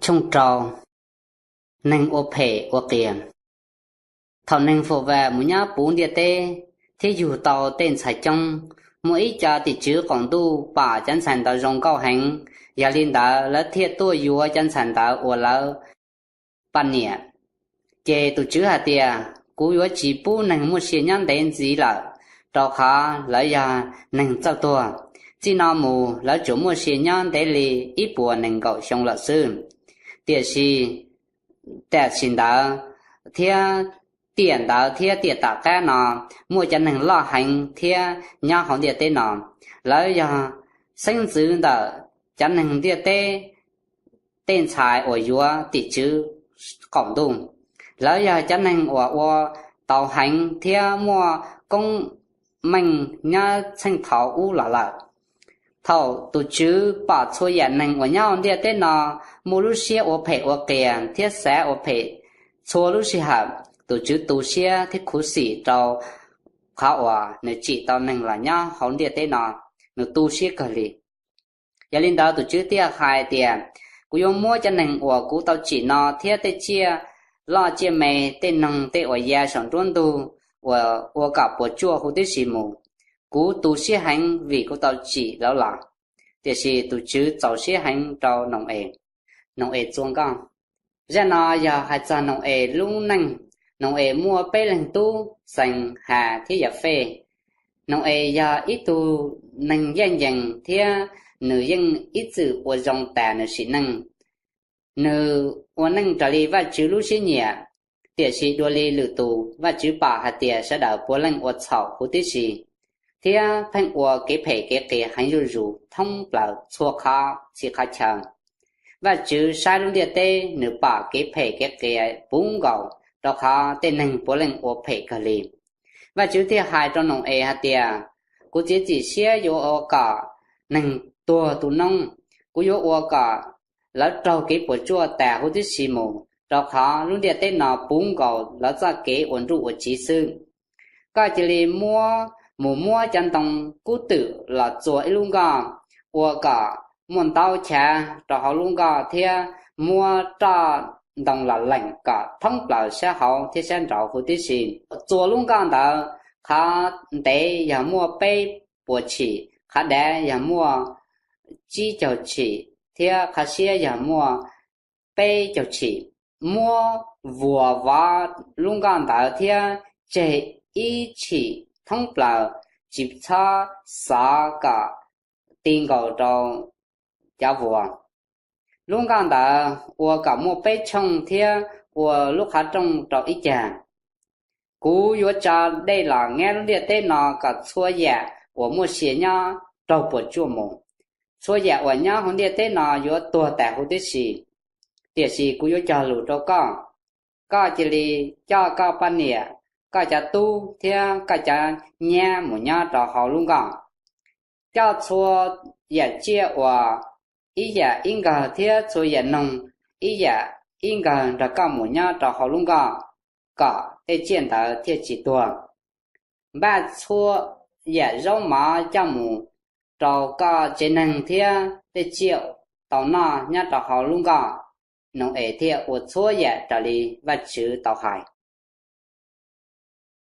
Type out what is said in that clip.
Tshooj rau, neeg ua phem ua qias. Thaum neeg Foom Vam mus nyob puv ntiaj teb thiab yug tau tej ntxhais coob, muaj ib co tim tswv qaum ntuj pom cov ntxhais ntawd zoo nkauj heev, yog li ntawd lawv thiaj tuaj yuav cov ntxhais ntawd ua lawv poj niam. Ces tus tswv hais tias, kuv yuav tsis pub neeg muaj sia nyob ntev ntxiv lawm, rau qhov lawv yog neeg txawj tuag. Txij no mus lawv tsuas muaj sia nyob ntev li ib puas nees nkaum xyoo lawm xwb. Tiam sis tam sim ntawd thiab tiam ntawd thiab tiam tom qab no muaj cov neeg loj heev thiab nyob hauv ntiaj teb no. Lawv yog xeeb ntxwv ntawm cov neeg ntiaj teb tej ntxhais uas yuav tim tswv qaum ntuj. Lawv yog cov neeg uas ua tau heev thiab muaj koob meej nyob txheej thaum ub los lawm. Thaum tus tswv pom txhua yam neeg uas nyob hauv ntiaj teb no muaj lub siab ua phem ua qias thiab xav ua phem txhua lub sij hawm, tus tswv tu siab thiab khuv xim rau qhov uas nws tsim tau neeg los nyob hauv ntiaj teb no, nws tu siab kawg li. Yog li ntawd tus tswv thiaj hais tias, kuv yuav muab cov neeg uas kuv tau tsim no thiab tej tsiaj loj tsiaj me, tej noog tej uas ya saum nruab ntug uas ua kom puas tsuaj huv tib si mus. Kuv tu siab heev vim kuv tau tsim lawv los. Tiam sis tus tswv txaus siab heev rau Nau-es. Nau-es txua nkauj. Zaj no yog hais txog Nau-es lub neej. Nau-es muaj peb leeg tub, Xees, Has thiab Yas Fej. Nau-es yog ib tug neeg ncaj ncees thiab nws yeej ib txwm ua zoo tas nws sim neej. Nws ua neej raws li Vajtswv lub siab nyiam, tiam sis dua li lwm tus, Vajtswv pom hais tias sawv daws puav leej ua txhaum huv tib si thiab pheej ua kev phem kev qias heev zuj zus thoob plaws txhua qhov txhia qhov chaw. Vajtswv saib lub ntiaj teb, nws pom kev phem kev qias puv nkaus, rau qhov tej neeg puav leej ua phem kawg li. Vajtswv thiaj hais rau Nau-es hais tias, kuv txiav txim siab yuav ua kom neeg tuag tu noob. Kuv yuav ua kom lawv raug kev puas tsuaj tas huv tib si mus, rau qhov lub ntiaj teb no puv nkaus lawv txoj kev ua nruj ua tsiv xwb. Koj cia li muab, mus muab cov ntoo kub twm los txua ib lub nkoj, ua kom muaj ntaub chav rau hauv lub nkoj thiab muab roj ntoo los leem kom thoob plaws sab hauv thiab sab nraud huv tib si. Txua lub nkoj ntawd, qhov ntev yog muaj peb puas tshim, qhov dav yog muaj tsib caug tshim, thiab qhov siab yog muaj peb caug tshim. Muab vuas vov lub nkoj ntawd thiab tseg ib tshim thoob plaws, tsis txhob xov kom ti nkaus rau cov vuas. Lub nkoj ntawd ua kom muaj peb tshooj thiab ua lub qhov rooj rau ib cag. Kuv yuav tso dej los nyab lub ntiaj teb no kom txhua yam uas muaj sia nyob raug puas tsuaj mus. Txhua yam uas nyob hauv ntiaj teb no yuav tuag tas huv tib si. Tiam sis kuv yuav cog lus rau koj, koj cia li coj koj poj niam, koj cov tub thiab koj cov nyab mus nyob rau hauv lub nkoj. Coj txhua yam tsiaj uas ib yam ib nkawg thiab txhua yam noog ib yam ib nkawg nrog koj mus nyob rau hauv lub nkoj, kom tej tsiaj ntawd thiaj tsis tuag. Npaj txhua yam zaub mov coj mus rau koj tsev neeg thiab tej tsiaj tau noj nyob rau hauv lub nkoj. Nau-es thiaj ua txhua yam raws li Vajtswv tau hais.